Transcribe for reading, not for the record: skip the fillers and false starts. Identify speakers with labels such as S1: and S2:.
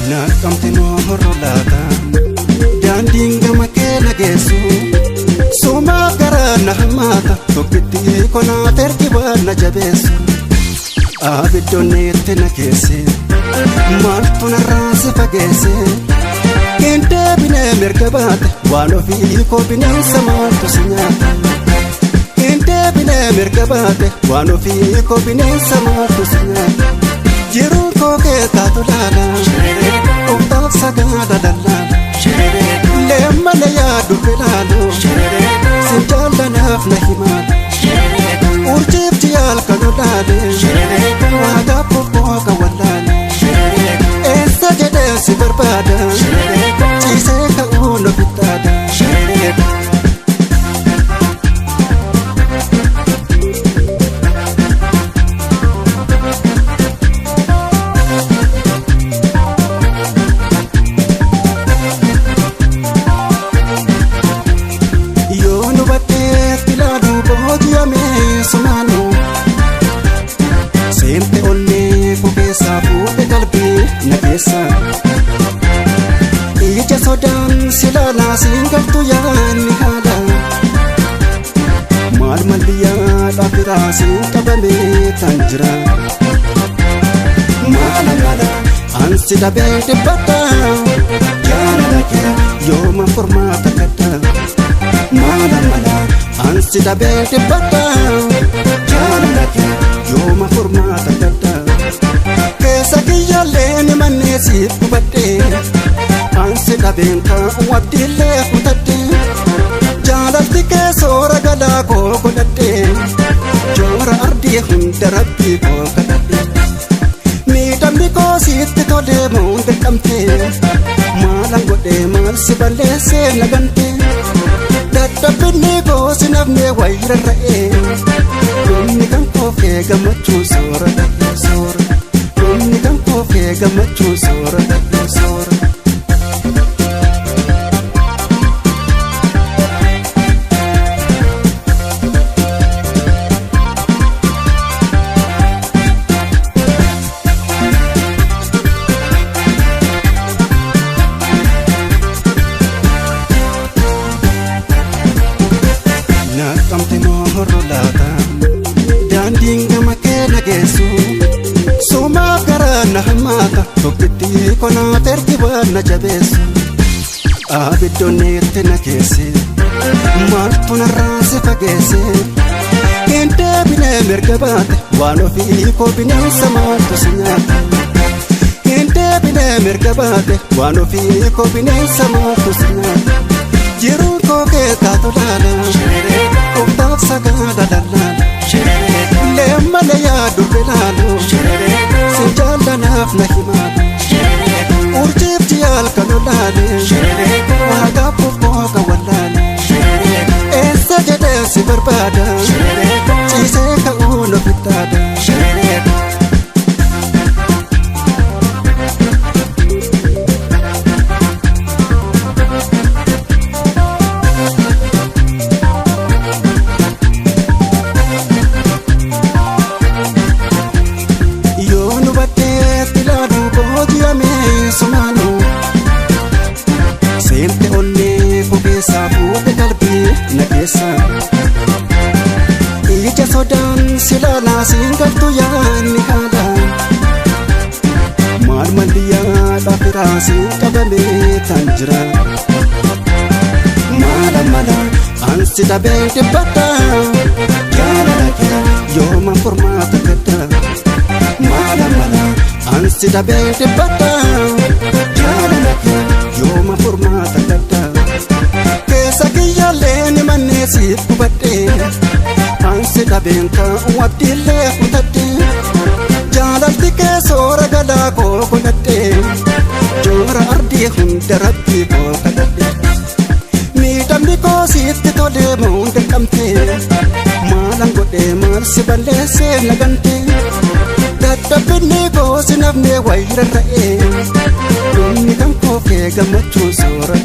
S1: Naqamte moo horro laata daandiin gama kee na geessu sumaaf garaa na hammaata tokkitti konaaf ergi waan na jabeessu abiddoonneetti na keesse maaltu narraa si fageesse hin deebinee mirga baate waan ofii koo bineensa maaltu si nyaata hin deebinee mirga baate waan ofii koo bineensa maaltu si nyaata. Jiruun koo kee taatu laala Uftaaf sagaada lallaala Leemmana yaadu filaalu Sin jaallanaaf na himaala Urjiif jiyaal kan olaale Waaqaaf bobbooka wallaala Eessa jedhee si barbaada Ciisee ka'uun ofittaadha. Yoo nu baddeetti ilaalu booji'amee sumaanu seente onnee koo keessaa fuudhe qalbii na keessa ija sodaan si ilaalaa siin galtu yaanni haala maal malli yaadhaa firaa siin qabamee tan jira maala mala ansi dhabee dhibbadha jaalala kee yooma furmaata gadda. Mala mala ansi dhabee dhibbadha jaalala kee yooma furmaata gadda. Keessa kiyyaallee ni manneesiif qubadhe ansi dhabeen kaa'u abdiillee kutadhe jaalalti kee soora galaa koo godhadhe joora ardii hunda rabbii koo kadhadhe. Miidhamni koo sitti tolee moo dirqamte maalan godhee maal si balleessee na gante dadhabbinni koo si nafne wayi rarra'ee dhumni kan koofee gammachuu soora soora dhumni kan koofee gammachuu soora soora. Naqamte moo horro laata daandiin gama kee na geessu sumaaf garaa na hammaata tokkitti konaaf ergi waan na jabeessu abiddoonneetti na keesse maaltu narraa si fageesse hin deebinee mirga baate waan ofii koo bineensa maaltu si nyaata hin deebinee mirga baate waan ofii koo bineensa maaltu si nyaata. Jiruun koo kee taatu laala Uftaaf sagaada lallaala Leemmana yaadu filaalu Sin jaallanaaf na himaala Urjiif jiyaal kan olaale Waaqaaf bobbooka wallaala Eessa jedhee si barbaada Ciisee ka'uun ofittaadha. Yoo nu baddeetti ilaalu booji'amee sumaanu seente onnee koo keessaa fuudhe qalbii na keessa ija sodaan si ilaalaa siin galtu yaanni haala maal malli yaadhaa firaa siin qabamee tan jira maala mala ansi dhabee dhibbadha jaalala kee yooma furmaata gadda. Mala mala ansi dhabee dhibbadha jaalala kee yooma furmaata gadda. Keessa kiyyaallee ni manneesiif qubadhe ansi dhabeen kaa'u abdiillee kutadhe jaalalti kee soora galaa koo godhadhe joora ardii hunda rabbii koo kadhadhe. Miidhamni koo sitti tolee moo dirqamte maalan godhee maal Maal si balleessee nagante? Dadhabbinni koo si nafnee wayirarra'ee. Dhumni kan koo kee gammachuun soora.